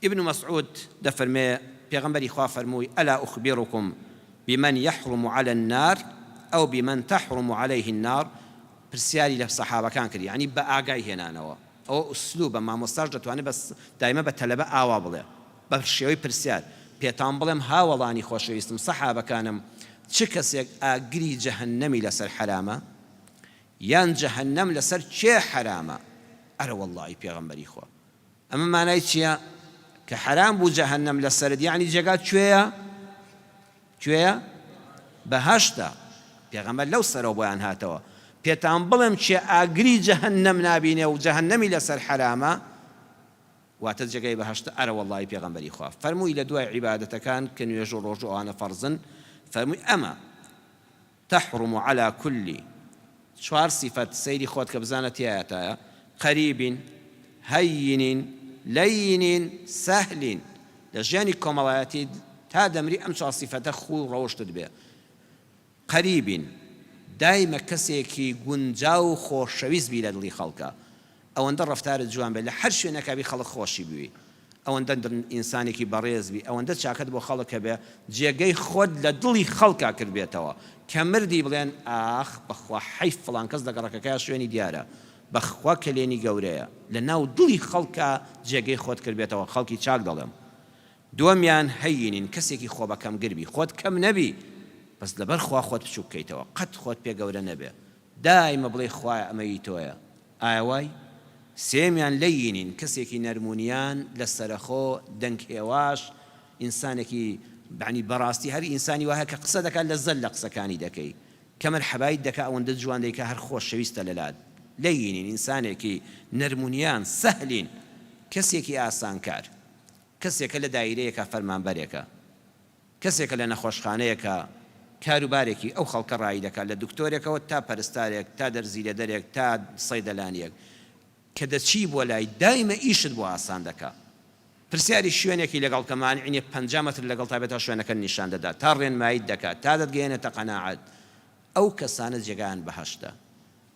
ابن مسعود دەفەرمێ، پێغەمبەری خوا فەرمووی، الا اخبرکم بمن یحرم علی النار او بمن تحرم علیه النار، پرسیاری لە سەحابەکان کرد یەعنی بە ئاگای هێنانەوە، ئەوە ئوسلوبە مامۆستاش دەتوانێ بە دایمە بە تەلەبە ئاوا بڵێ بە شێوەی پرسیار، پێتان بڵێم هاوەڵانی خۆشەویستم سەحابەکانم چ کەسێک ئاگری جەهەنەمی لەسەر حەرامە؟ یان جەهەنەم لەسەر کێ حەرامە؟ ئەرەوەڵڵا ی پێغەمبەری خوا. ئەمە مانای چیە؟ کە حەرام بوو جەهەنەم لەسەرت یەعنی جێگات کوێیە؟ کوێیە؟ بەهەشتە. پێغەمبەر لەو سەرەوە بۆیان هاتەوە. پێتان بڵێم کێ ئاگری جەهەنەم نابینێ و جەهەنەمی لەسەر حەرامە واتە جێگای بەهەشتە ئەرەوەڵڵای پێغەمبەری خوا فەرمووی لە دوای عیبادەتەکان کە نوێژ و ڕۆژوو ئەوانە فەرزن فەرمووی ئەمە تحرم علی کل چوار سیفەت سەیری خۆت کە بزانە تیایەتایە، قریب، هین، لین، سهل، لە ژیانی کۆمەڵایەتیت تا دەمری ئەم چوار سیفەتە خوو و ڕەوشتت بێ. قریب، دایمە کەسێکی گونجاو و خۆشەویست بی لە دڵی خەڵکا. ئەوەندە ڕەفتارت جوان بێ لە هەر شوێنێکا بی خەڵک خۆشی بوی ئەوەندە ئینسانێکی بەڕێز بی ئەوەندە چاکەت بۆ خەڵک هەبێ جێگەی خۆت لە دڵی خەڵکا کردبێتەوە کە مردی بڵێن ئاخ بەخوا حەیف فڵان کەس لە گەڕەکەکەیا شوێنی دیارە بەخوا کەلێنی گەورەیە لە ناو دڵی خەڵکا جێگەی خۆت کردبێتەوە خەڵکی چاک دەڵێم دووەمیان هەینین کەسێکی خۆ بەکەمگر بی خۆت کەم نەبی بەس لەبەر خوا خۆت بچوک کەیتەوە قەت خۆت پێ گەورە نەبێ دایمە بڵێی خوایە ئەمە ی تۆیە ئایا وای؟ سێیەمیان لەیینین کەسێکی نەرمونیان لەسەرەخۆ دەنگ هێواش ئینسانێکی بەعنی بەڕاستی هەر ئینسانی وا هەیە کە قسە دەکات لەزەت لە قسەکانی دەکەی کە مەرحەبایت دەکا ئەوەندە جوان دەیکا هەر خۆشەویستە لەلات لەیینین ئینسانێکی نەرمونیان سەهلین کەسێکی ئاسانکار کەسێکە لە دایرەیەکا فەرمانبەرێکە کەسێکە لە نەخۆشخانەیەکا کاروبارێکی ئەو خەڵکە ڕایی دەکات لە دکتۆرێکەوە تا پەرستارێک تا دەرزیلێدەرێک تا سەیدەلانیەک کە دەچی بۆ لای دایمە ئیشت بۆ ئاسان دەکا پرسیاری شوێنێکی لەگەڵ کە مانعی نیە 50 مەتر لەگەڵتا بێت تا شوێنەکەت نیشان دەدات تا ڕێنماییت دەکات تا دەتگەیەنێتە قەناعەت ئەو کەسانە جێگایان بەهەشتە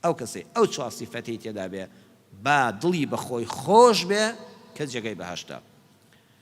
ئەو کەسەی ئەو چوار سیفەتەی تێدا بێ با دڵی بە خۆی خۆش بێ کە جێگای بەهەشتە.